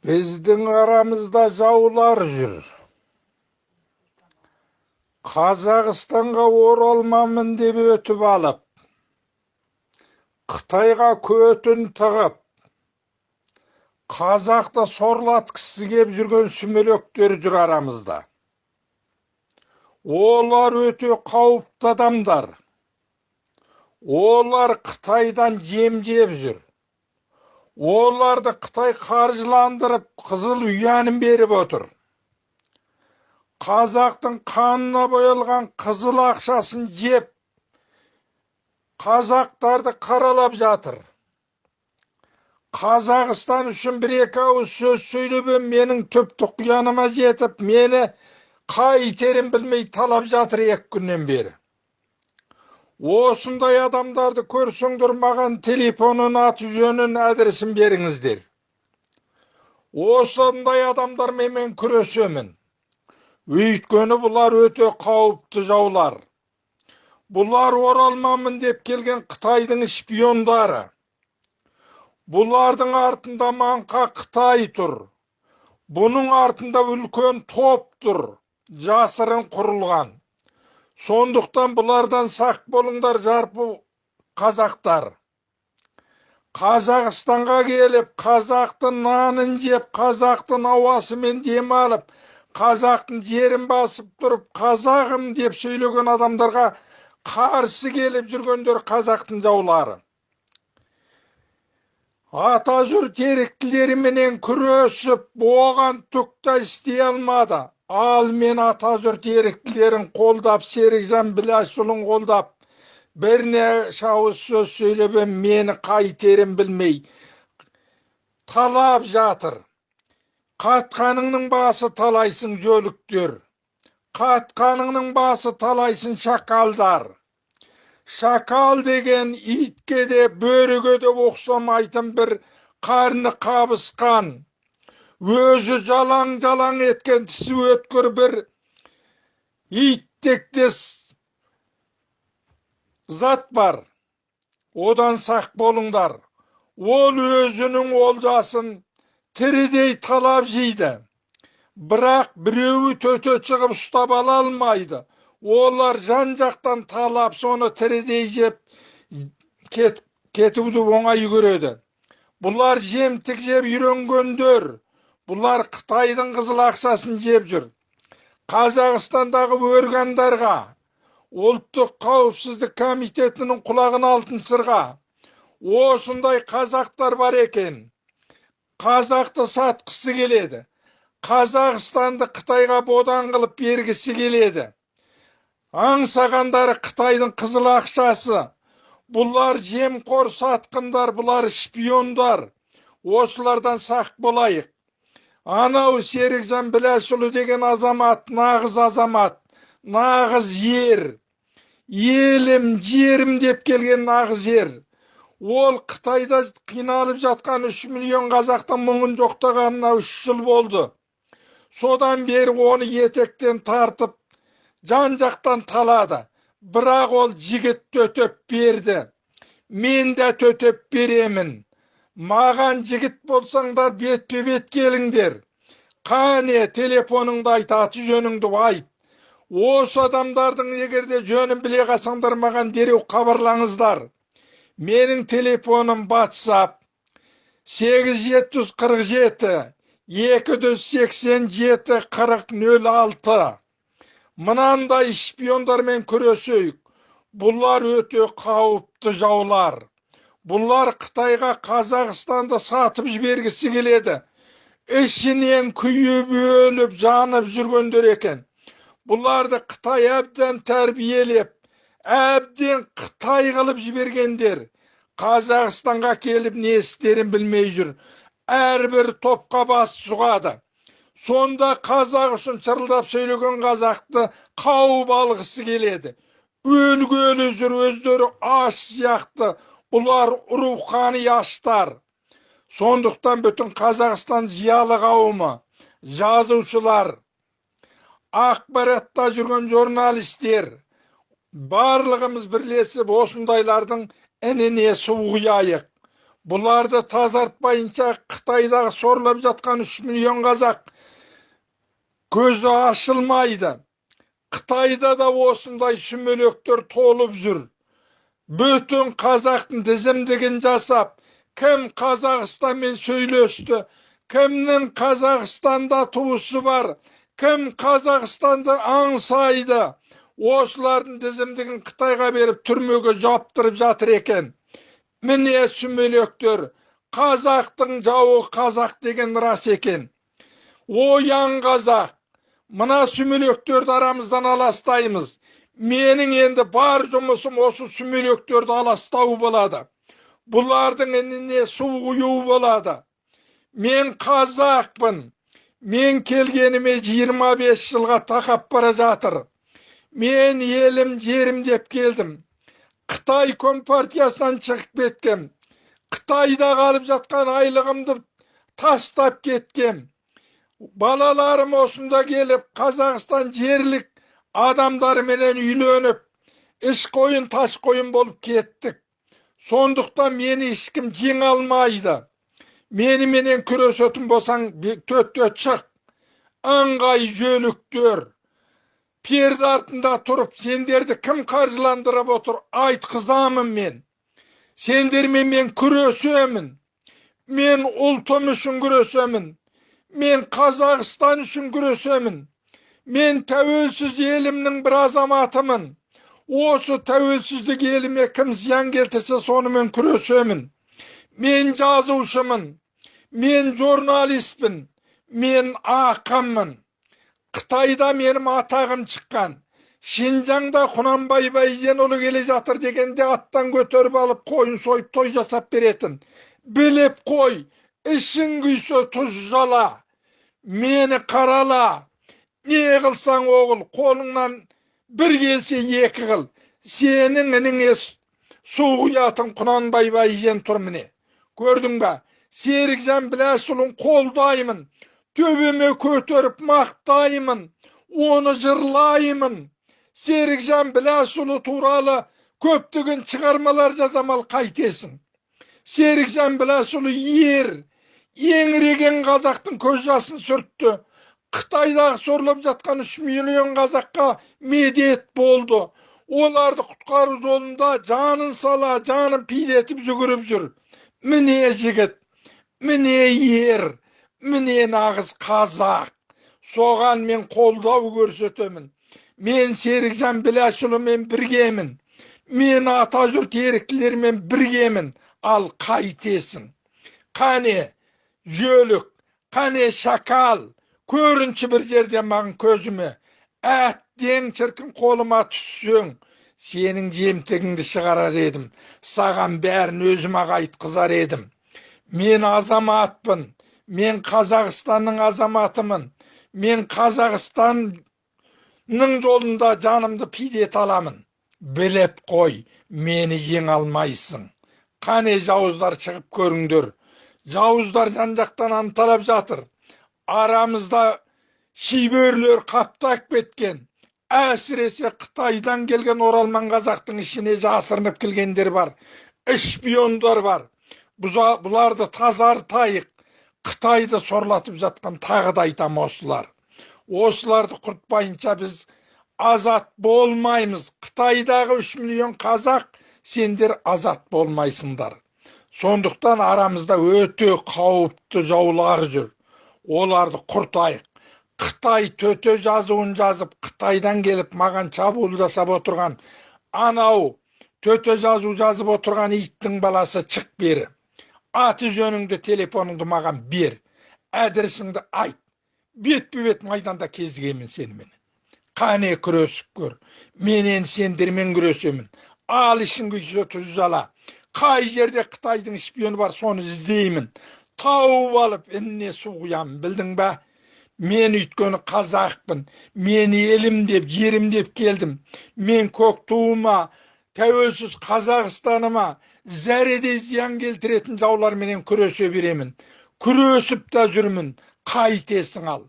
Біздің арамызда жаулар жүр. Қазақстанға оралманмын деп өтіп алып, Қытайға көтін тығып, қазақты сорлатқысы кеп жүрген сүмелектер жүр арамызда. Олар өте қауіпті адамдар. Олар Қытайдан жем жеп жүр. Оларды Қытай қаржыландырып, қызыл ұянын беріп отыр. Қазақтың қанына боялған қызыл ақшасын жеп, қазақтарды қаралап жатыр. Қазақстан үшін бір-екі ауыз сөз сөйлеп, менің түп тұқияныма жетіп, мені қайтерін білмей талап жатыр 2 күннен бері. Осындай адамдарды көрсеңдер, маған телефонын, аты жөнін, адресін беріңіздер. Осындай адамдармен мен күресемін. Өйткені бұлар өте қауіпті жаулар. Бұлар оралманмын деп келген Қытайдың шпиондары. Бұлардың артында маңқа Қытай тұр. Бұның артында үлкен топ тұр, жасырын құрылған. Сондықтан бұлардан сақ болыңдар, жарпы қазақтар. Қазақстанға келіп, қазақтың нанын жеп, қазақтың ауасымен демалып, қазақтың жерін басып тұрып, қазағым деп сөйлеген адамдарға қарсы келіп жүргендер қазақтың жаулары. Атажұрт еріктілеріменен күресіп, оған түк те істей алмады. Ал мен атажұрт еріктілерін қолдап, Серікжан Біләшұлын қолдап, бірнеше ауыз сөз сөйлеп, мені қайтерін білмей талап жатыр. Қатқаныңның басы талайсың жөліктер, қатқаныңның басы талайсың шакалдар. Шакал деген итке де, бөріге де ұқсамайтын бір қарны қабысқан, өзі жалаң-жалаң еткен тісі өткір бір ит тектес зат бар. Одан сақ болыңдар. Ол өзінің олжасын тірідей талап жейді. Бірақ біреуі төте шығып ұстап ала алмайды. Олар жан-жақтан талап, соны тірідей жеп кетуді оңай көреді. Бұлар жемтік жеп үйренгендер. Бұлар Қытайдың қызыл ақшасын жеп жүр. Қазақстандағы органдарға, Ұлттық қауіпсіздік комитетінің құлағын алтын сырға, осындай қазақтар бар екен. Қазақты сатқысы келеді. Қазақстанды Қытайға бодан қылып бергісі келеді. Аңсағандары Қытайдың қызыл ақшасы. Бұлар жемқор сатқындар, бұлар шпиондар. Осылардан сақ болайық. Анау Серікжан Біләшұлы деген азамат, нағыз азамат, нағыз ер. Елім, жерім деп келген нағыз ер. Ол Қытайда қиналып жатқан 3 миллион қазақтың мұңын жоқтағанына 3 жыл болды. Содан бері оны етектен тартып, жан-жақтан талады. Бірақ ол жігіт төтеп берді. Мен де төтеп беремін. Маған жігіт болсаңдар бетпе-бет келіңдер. Қане, телефоныңды айт, аты жөніңді айт. Осы адамдардың егерде жөнін біле қалсаңдар, маған дереу хабарлаңыздар. Менің телефоным WhatsApp 8747 287 40 06. Мынандай шпиондармен күресейік. Бұлар өте қауіпті жаулар. Бұлар Қытайға Қазақстанды сатып жібергісі келеді. Ішінен күйіп өліп жанып жүргендер екен. Бұларды Қытай әбден тәрбиелеп, әбден Қытай қылып жібергендер. Қазақстанға келіп не істерін білмей жүр. Әрбір топқа бас сұғады. Сонда қазақ үшін шырылдап сөйлеген қазақты қауып алғысы келеді. Өлгелі жүр, өздері аш сияқты. Бұлар рухани аштар. Сондықтан бүтін Қазақстан зиялы қауымы, жазушылар, ақпаратта жүрген журналистер, барлығымыз бірлесіп осындайлардың ініне су құяйық. Бұларды тазартпайынша Қытайдағы сорлап жатқан 3 миллион қазақ көзі ашылмайды. Қытайда да осындай сүмелектер толып жүр. Бүтін қазақтың тізімдігін жасап, кім Қазақстанмен сөйлесті, кімнің Қазақстанда туысы бар, кім Қазақстанды аңсайды, осылардың тізімдігін Қытайға беріп түрмеге жаптырып жатыр екен. Міне сүмелектер, қазақтың жауы қазақ деген рас екен. Оян қазақ, мына сүмелектерді арамыздан аластаймыз. Менің енді бар жұмысым осы сүмелектерді аластау болады. Бұлардың ініне су құю болады. Мен қазақпын. Мен келгеніме 25 жылға тақап бара жатыр. Мен елім, жерім деп келдім. Қытай компартиясынан шығып кеткем. Қытайда қалып жатқан айлығымды тастап кеткем. Балаларым осында келіп, Қазақстан жерлік адамдарменен үйленіп, іш қойын, таш қойын болып кеттік. Сондықтан мені ешкім жеңе алмайды. Меніменен күресетін болсаң, төтте шық. Ыңғай жөліктер. Перде артында тұрып, сендерді кім қаржыландырып отыр, айтқызамын мен. Сендермен мен күресемін. Мен ұлтым үшін күресемін. Мен Қазақстан үшін күресемін. Мен тәуелсіз елімнің бір азаматымын. Осы тәуелсіздік еліме кім зиян келтірсе, сонымен күресемін. Мен жазушымын. Мен журналистпін. Мен ақынмын. Қытайда менің атағым шыққан. Шинжаңда Құнанбай Байзенұлы келе жатыр дегенде аттан көтеріп алып қойын сойып той жасап беретін. Біліп қой, ішің күйсе тұз жала, мені қарала. Не қылсаң оғыл, қолыңнан бір келсе екі қыл. Сенің ініңе су құятын Құнанбай Байзен тұр міне. Көрдің бе? Серікжан Біләшұлын қолдаймын. Төбеме көтеріп мақтаймын, оны жырлаймын. Серікжан Біләшұлы туралы көптеген шығармалар жазам, ал қайтесің? Серікжан Біләшұлы ер, еңіреген қазақтың көз жасын сүртті. Қытайдағы сорлап жатқан 3 миллион қазаққа медет болды. Оларды құтқару жолында жанын сала, жанын пидетіп жүгіріп жүр. Міне жігіт, міне ер, міне нағыз қазақ. Соған мен қолдау көрсетемін. Мен Серікжан Біләшұлымен біргемін. Мен атажұрт еріктілермен біргемін. Ал қайтесің? Қане жөлік, қане шакал, көрінші бір жерде маған көзіме. Әттең шіркін қолыма түссең, сенің жемтігіңді шығарар едім. Саған бәрін өзім-ақ айтқызар едім. Мен азаматпын. Мен Қазақстанның азаматымын. Мен Қазақстанның жолында жанымды пиде ете аламын. Біліп қой, мені жеңе алмайсың. Қане жауыздар, шығып көріңдер. Жауыздар жан-жақтан анталап жатыр. Арамызда шиберлер қаптап кеткен. Әсіресе Қытайдан келген оралман қазақтың ішіне жасырынып келгендер бар. Шпиондар бар. Бұларды тазартайық. Қытайды сорлатып жатқан тағы да айтам осылар. Осыларды құртпайынша біз азат болмаймыз. Қытайдағы 3 миллион қазақ, сендер азат болмайсыңдар. Сондықтан арамызда өте қауіпті жаулар жүр. Оларды құртайық. Қытай төте жазуын жазып, Қытайдан келіп маған шабуыл жасап отырған анау төте жазу жазып отырған иттің баласы, шық бері. Аты жөніңді, телефоныңды маған бер. Адресіңді айт. Бетпе-бет майданда кезігемін сенімен. Қане күресіп көр. Мен енді сендермен күресемін. Ал ішің күйсе тұз жала. Қай жерде Қытайдың шпионы бар, соны іздеймін. Тауып алып ініне су құямын, білдің бе? Мен өйткені қазақпын. Мен елім деп, жерім деп келдім. Мен көк туыма, тәуелсіз Қазақстаныма зәредей зиян келтіретін жауларменен күресе беремін. Күресіп та жүрмін. Қайтесің ал?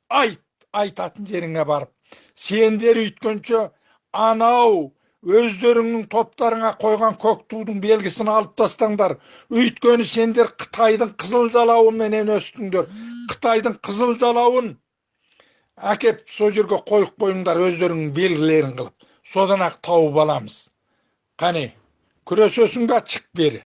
Айт, айтатын жеріңе барып. Сендер өйткенше анау Өздеріңнің топтарыңа қойған көк тудың белгісін алып тастаңдар. Өйткені сендер Қытайдың қызыл жалауыменен өстіңдер. Қытайдың қызыл жалауын әкеп, сол жерге қойып қойыңдар өздеріңнің белгілерін қылып. Содан ақ тауып аламыз. Қане, күресесің ба, шық бері.